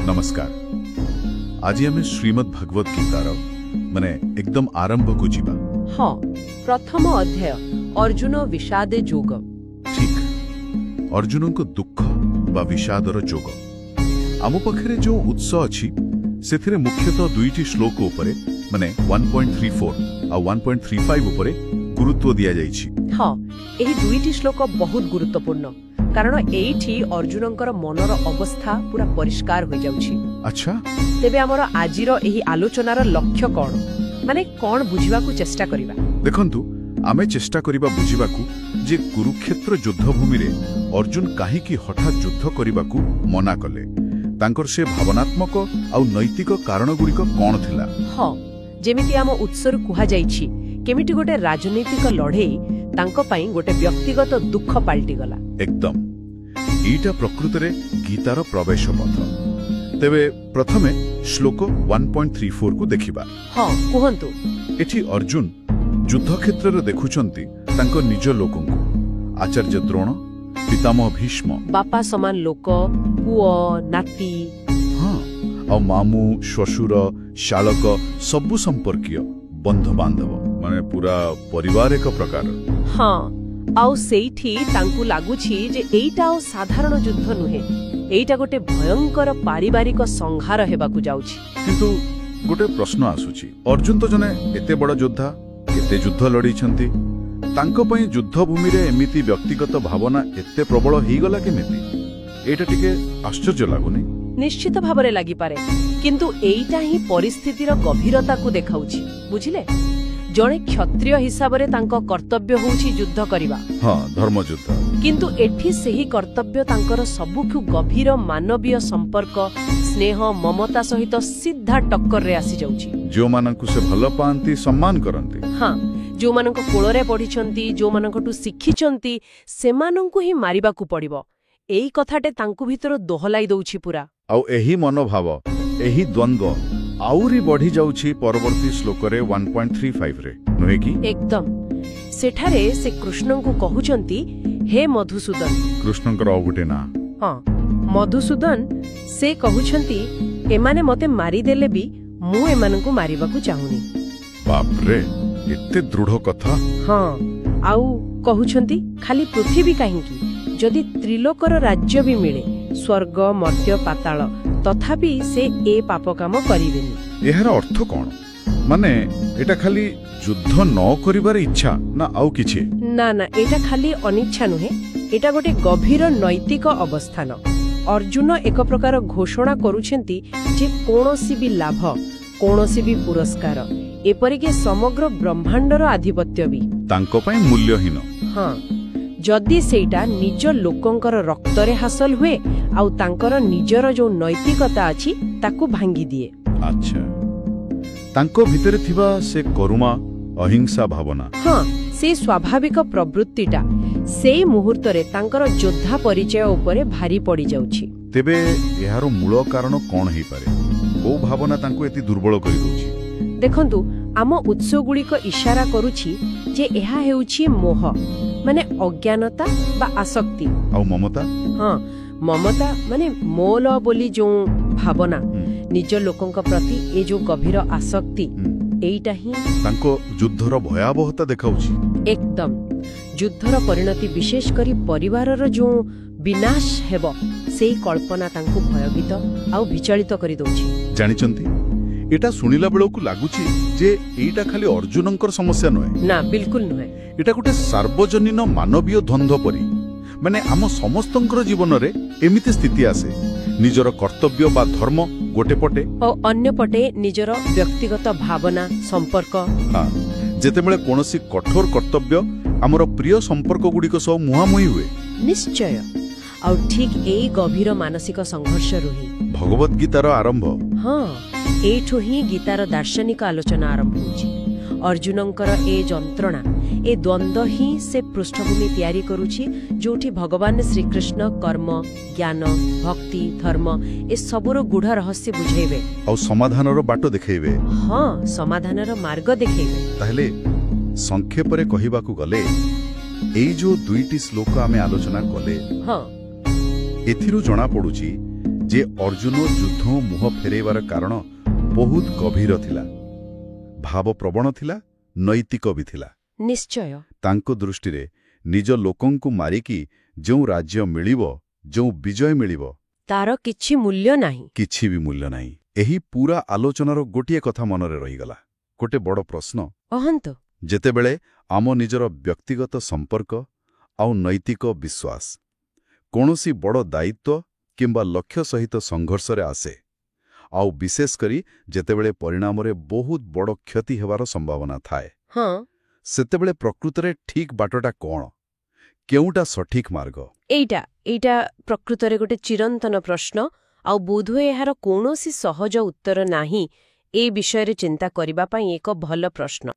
ନମସ୍କାର। ଆଜି ଆମେ ଶ୍ରୀମଦ୍ ଭଗବତ ଗୀତାର ମାନେ ଏକଦମ ଆରମ୍ଭକୁ ଯିବା। ହଁ, ପ୍ରଥମ ଅଧ୍ୟାୟ, ଅର୍ଜୁନ ବିଷାଦ ଯୋଗ। ଠିକ୍, ଅର୍ଜୁନଙ୍କ ଦୁଃଖ ବା ବିଷାଦର ଯୋଗ। ଆମ ପାଖରେ ଯେଉଁ ଉତ୍ସ ଅଛି, ସେଥିରେ ମୁଖ୍ୟତଃ ଦୁଇଟି ଶ୍ଲୋକ ଉପରେ, ମାନେ 1.34 ଆଉ 1.35 ଉପରେ ଗୁରୁତ୍ୱ ଦିଆଯାଇଛି। ହଁ, ଏହି ଦୁଇଟି ଶ୍ଲୋକ ବହୁତ ଗୁରୁତ୍ୱପୂର୍ଣ୍ଣ, କାରଣ ଏଇଠି ଅର୍ଜୁନଙ୍କର ମନର ଅବସ୍ଥା ପୁରା ପରିଷ୍କାର ହୋଇଯାଉଛି। ତେବେ ଆମର ଆଜିର ଏହି ଆଲୋଚନାର ଲକ୍ଷ୍ୟ କ'ଣ? ମାନେ କ'ଣ ବୁଝିବାକୁ ଚେଷ୍ଟା କରିବା? ଦେଖନ୍ତୁ, ଆମେ ଚେଷ୍ଟା କରିବା ବୁଝିବାକୁ ଯେ କୁରୁକ୍ଷେତ୍ର ଯୁଦ୍ଧଭୂମିରେ ଅର୍ଜୁନ କାହିଁକି ହଠାତ୍ ଯୁଦ୍ଧ କରିବାକୁ ମନା କଲେ। ତାଙ୍କର ସେ ଭାବନାତ୍ମକ ଆଉ ନୈତିକ କାରଣଗୁଡ଼ିକ କ'ଣ ଥିଲା। ହଁ, ଯେମିତି ଆମ ଉତ୍ସରୁ କୁହାଯାଇଛି, କେମିତି ଗୋଟେ ରାଜନୈତିକ ଲଢ଼େଇ ତାଙ୍କ ପାଇଁ ଗୋଟେ ବ୍ୟକ୍ତିଗତ ଦୁଃଖ ପାଲଟିଗଲା। ଏକଦମ। ଏଇଟା ପ୍ରକୃତରେ ଗୀତାର ପ୍ରବେଶ ପଥ। ତେବେ ପ୍ରଥମେ ଶ୍ଲୋକ 1.34କୁ ଦେଖିବା। ହଁ, କୁହନ୍ତୁ। ଏଠି ଅର୍ଜୁନ ଯୁଦ୍ଧକ୍ଷେତ୍ରରେ ଦେଖୁଛନ୍ତି ତାଙ୍କ ନିଜ ଲୋକଙ୍କୁ, ଆଚାର୍ଯ୍ୟ ଦ୍ରୋଣ, ପିତାମହ ଭୀଷ୍ମ, ବାପା ସମାନ ଲୋକ, ପୁଅ, ନାତି। ହଁ, ଆଉ ମାମୁଁ, ଶ୍ୱଶୁର, ଶାଳକ, ସବୁ ସମ୍ପର୍କୀୟ, ବନ୍ଧୁବାନ୍ଧବ, ମାନେ ପୁରା ପରିବାର ଏକ ପ୍ରକାର। ହଁ, ଆଉ ସେଇଠି ତାଙ୍କୁ ଲାଗୁଛି ଯେ ଏଇଟା ଆଉ ସାଧାରଣ ଯୁଦ୍ଧ ନୁହେଁ, ଏଇଟା ଗୋଟେ ଭୟଙ୍କର ପାରିବାରିକ ସଂହାର ହେବାକୁ ଯାଉଛି। କିନ୍ତୁ ଗୋଟେ ପ୍ରଶ୍ନ ଆସୁଛି। ଅର୍ଜୁନ ତ ଜଣେ ଏତେ ବଡ଼ ଯୋଦ୍ଧା, କେତେ ଯୁଦ୍ଧ ଲଢ଼ିଛନ୍ତି। ତାଙ୍କ ପାଇଁ ଯୁଦ୍ଧଭୂମିରେ ଏମିତି ବ୍ୟକ୍ତିଗତ ଭାବନା ଏତେ ପ୍ରବଳ ହେଇଗଲା କେମିତି? ଏଇଟା ଟିକେ ଆଶ୍ଚର୍ଯ୍ୟ ଲାଗୁନି? ନିଶ୍ଚିତ ଭାବରେ ଲାଗିପାରେ, କିନ୍ତୁ ଏଇଟା ହିଁ ପରିସ୍ଥିତିର ଗଭୀରତାକୁ ଦେଖାଉଛି, ବୁଝିଲେ? ଜଣେ କ୍ଷତ୍ରିୟ ହିସାବରେ ତାଙ୍କ କର୍ତ୍ତବ୍ୟ ହେଉଛି ଯୁଦ୍ଧ କରିବା। ହଁ, ଧର୍ମଯୁଦ୍ଧ। କିନ୍ତୁ ଏଠି ସେହି କର୍ତ୍ତବ୍ୟ ତାଙ୍କର ସବୁଠୁ ଗଭୀର ମାନବୀୟ ସମ୍ପର୍କ, ସ୍ନେହ, ମମତା ସହିତ ସିଧା ଟକ୍କରରେ ଆସିଯାଉଛି। ଯେଉଁମାନଙ୍କୁ ସେ ଭଲ ପାଆନ୍ତି, ସମ୍ମାନ କରନ୍ତି। ହଁ, ଯେଉଁମାନଙ୍କ କୋଳରେ ବଢ଼ିଛନ୍ତି, ଯେଉଁମାନଙ୍କଠୁ ଶିଖିଛନ୍ତି, ସେମାନଙ୍କୁ ହିଁ ମାରିବାକୁ ପଡ଼ିବ। ଏଇ କଥାଟେ ତାଙ୍କୁ ଭିତରୁ ଦୋହଲାଇ ଦଉଛି ପୁରା। ଆଉ ଏହି ମନୋଭାବ, ଏହି ଦ୍ୱନ୍ଦ୍ୱ ଆହୁରି ବଢ଼ି ଯାଉଛି ପରବର୍ତ୍ତୀ ଶ୍ଲୋକରେ, 1.35ରେ, ନୁହେଁ କି? ଏକଦମ। ସେଠାରେ ସେ କୃଷ୍ଣଙ୍କୁ କହୁଛନ୍ତି, "ହେ ମଧୁସୂଦନ।" କୃଷ୍ଣଙ୍କର ଆଉ ଗୋଟେ ନାଁ। ହଁ, ମଧୁସୂଦନ। ସେ କହୁଛନ୍ତି, ଏମାନେ ମତେ ମାରିଦେଲେ ବି ମୁଁ ଏମାନଙ୍କୁ ମାରିବାକୁ ଚାହୁଁନି। ବାପରେ, ଏତେ ଦୃଢ଼ କଥା! ହଁ, ଆଉ କହୁଛନ୍ତି, ଖାଲି ପୃଥିବୀ କାହିଁକି, ଯଦି ତ୍ରିଲୋକର ରାଜ୍ୟ ବି ମିଳେ, ସ୍ୱର୍ଗ, ମର୍ତ୍ତ୍ୟ, ପାତାଳ, ତଥାପି ସେ ଏ ପାପ କାମ କରିବେନି। ଏହାର ଅର୍ଥ କଣ? ମାନେ ଏଟା ଖାଲି ଯୁଦ୍ଧ ନ କରିବାର ଇଚ୍ଛା ନା ଆଉ କିଛି? ନା ନା, ଏଇଟା ଖାଲି ଅନିଚ୍ଛା ନୁହେଁ। ଏଇଟା ଗୋଟେ ଗଭୀର ନୈତିକ ଅବସ୍ଥାନ। ଅର୍ଜୁନ ଏକ ପ୍ରକାର ଘୋଷଣା କରୁଛନ୍ତି ଯେ କୌଣସି ବି ଲାଭ, କୌଣସି ବି ପୁରସ୍କାର, ଏପରିକି ସମଗ୍ର ବ୍ରହ୍ମାଣ୍ଡର ଆଧିପତ୍ୟ ବି ତାଙ୍କ ପାଇଁ ମୂଲ୍ୟହୀନ। ହଁ, ଯଦି ସେଇଟା ନିଜ ଲୋକଙ୍କର ରକ୍ତରେ ହାସଲ ହୁଏ ଆଉ ତାଙ୍କର ନିଜର ଯୋଉ ନୈତିକତା ଅଛି, ତାକୁ ଭାଙ୍ଗିଦିଏ। ଆଚ୍ଛା, ତାଙ୍କ ଭିତରେ ଥିବା ସେ କରୁଣା, ଅହିଂସା ଭାବନା। ହଁ, ସେଇ ସ୍ୱାଭାବିକ ପ୍ରବୃତ୍ତିଟା ସେଇ ମୁହୂର୍ତ୍ତରେ ତାଙ୍କର ଯୋଦ୍ଧା ପରିଚୟ ଉପରେ ଭାରି ପଡ଼ିଯାଉଛି। ତେବେ ଏହାର ମୂଳ କାରଣ କଣ ହେଇପାରେ? କୋଉ ଭାବନା ତାଙ୍କୁ ଏତେ ଦୁର୍ବଳ କରିଦେଉଛି? ଦେଖନ୍ତୁ, ଆମ ଉତ୍ସଗୁଡ଼ିକ ଇଶାରା କରୁଛି ଯେ ଏହା ହେଉଛି ମୋହ, ମାନେ ଅଜ୍ଞାନତା ବା ଆସକ୍ତି। ଆଉ ମମତା? ହଁ, ମମତା, ମାନେ ମୋର ବୋଲି ଯୋଉ ଭାବନା, ନିଜ ଲୋକଙ୍କ ପ୍ରତି ଏ ଯୋଉ ଗଭୀର ଆସକ୍ତି, ଏଇଟା ହିଁ ତାଙ୍କ ଯୁଦ୍ଧର ଭୟାବହତା ଦେଖାଉଛି। ଏକଦମ। ଯୁଦ୍ଧର ପରିଣତି, ବିଶେଷ କରି ପରିବାରର ଯୋଉ ବିନାଶ ହେବ, ସେଇ କଳ୍ପନା ତାଙ୍କୁ ଭୟଭୀତ ଆଉ ବିଚଳିତ କରିଦଉଛି। ଜାଣିଛନ୍ତି, ଏଟା ଶୁଣିଲା ବେଳକୁ ଲାଗୁଛି ଯେ ଏଇଟା ଖାଲି ଅର୍ଜୁନଙ୍କର ସମସ୍ୟା ନୁହେଁ। ନା, ବିଲକୁଲ ନୁହେଁ। ଏଟା ଗୋଟେ ସାର୍ବଜନୀନ ମାନବୀୟ ଦ୍ୱନ୍ଦ୍ୱ ପରି। ମାନେ ଆମ ସମସ୍ତଙ୍କର ଜୀବନରେ ଏମିତି ସ୍ଥିତି ଆସେ, ନିଜର କର୍ତ୍ତବ୍ୟ ବା ଧର୍ମ ଗୋଟେ ପଟେ, ଓ ଅନ୍ୟପଟେ ନିଜର ବ୍ୟକ୍ତିଗତ ଭାବନା, ସମ୍ପର୍କ। ହଁ, ଯେତେବେଳେ କୌଣସି କଠୋର କର୍ତ୍ତବ୍ୟ ଆମର ପ୍ରିୟ ସମ୍ପର୍କଗୁଡ଼ିକ ସହ ମୁହାଁମୁହିଁ ହୁଏ। ନିଶ୍ଚୟ। ଆଉ ଠିକ୍ ଏଇ ଗଭୀର ମାନସିକ ସଂଘର୍ଷରୁ ହିଁ ଭଗବତ ଗୀତାର ଆରମ୍ଭ। ହଁ, ଏଇଠୁ ହିଁ ଗୀତାର ଦାର୍ଶନିକ ଆଲୋଚନା ଆରମ୍ଭ ହେଉଛି। ଅର୍ଜୁନଙ୍କର ଏ ଯନ୍ତ୍ରଣା, ଏ ଦ୍ୱନ୍ଦ୍ୱ ହିଁ ସେ ପୃଷ୍ଠଭୂମି ତିଆରି କରୁଛି, ଯୋଉଠି ଭଗବାନ ଶ୍ରୀକୃଷ୍ଣ କର୍ମ, ଜ୍ଞାନ, ଭକ୍ତି, ଧର୍ମ, ଏ ସବୁର ଗୂଢ଼ ରହସ୍ୟ ବୁଝେଇବେ। ଆଉ ସମାଧାନର ବାଟ ଦେଖେଇବେ। ହଁ, ସମାଧାନର ମାର୍ଗ ଦେଖେଇବେ। ତାହେଲେ ସଂକ୍ଷେପରେ କହିବାକୁ ଗଲେ, ଏଇ ଯୋଉ ଦୁଇଟି ଶ୍ଲୋକ ଆମେ ଆଲୋଚନା କଲେ, ଏଥିରୁ ଜଣାପଡୁଛି ଯେ ଅର୍ଜୁନ ଯୁଦ୍ଧ ମୁହଁ ଫେରାଇବାର କାରଣ ବହୁତ ଗଭୀର ଥିଲା, ଭାବପ୍ରବଣ ଥିଲା, ନୈତିକ ବି ଥିଲା। ନିଶ୍ଚୟ। ତାଙ୍କ ଦୃଷ୍ଟିରେ ନିଜ ଲୋକଙ୍କୁ ମାରିକି ଯେଉଁ ରାଜ୍ୟ ମିଳିବ, ଯେଉଁ ବିଜୟ ମିଳିବ, ତାର କିଛି ମୂଲ୍ୟ ନାହିଁ। କିଛି ବି ମୂଲ୍ୟ ନାହିଁ। ଏହି ପୁରା ଆଲୋଚନାର ଗୋଟିଏ କଥା ମନରେ ରହିଗଲା, ଗୋଟେ ବଡ଼ ପ୍ରଶ୍ନ। କହନ୍ତୁ। ଯେତେବେଳେ ଆମ ନିଜର ବ୍ୟକ୍ତିଗତ ସମ୍ପର୍କ ଆଉ ନୈତିକ ବିଶ୍ୱାସ କୌଣସି ବଡ଼ ଦାୟିତ୍ୱ କିମ୍ବା ଲକ୍ଷ୍ୟ ସହିତ ସଂଘର୍ଷରେ ଆସେ, ଆଉ ବିଶେଷ କରି ଯେତେବେଳେ ପରିଣାମରେ ବହୁତ ବଡ଼ କ୍ଷତି ହେବାର ସମ୍ଭାବନା ଥାଏ, ହଁ, ସେତେବେଳେ ପ୍ରକୃତରେ ଠିକ୍ ବାଟଟା କ'ଣ? କେଉଁଟା ସଠିକ୍ ମାର୍ଗ? ଏଇଟା ପ୍ରକୃତରେ ଗୋଟେ ଚିରନ୍ତନ ପ୍ରଶ୍ନ, ଆଉ ବୋଧହୁଏ ଏହାର କୌଣସି ସହଜ ଉତ୍ତର ନାହିଁ। ଏ ବିଷୟରେ ଚିନ୍ତା କରିବା ପାଇଁ ଏକ ଭଲ ପ୍ରଶ୍ନ।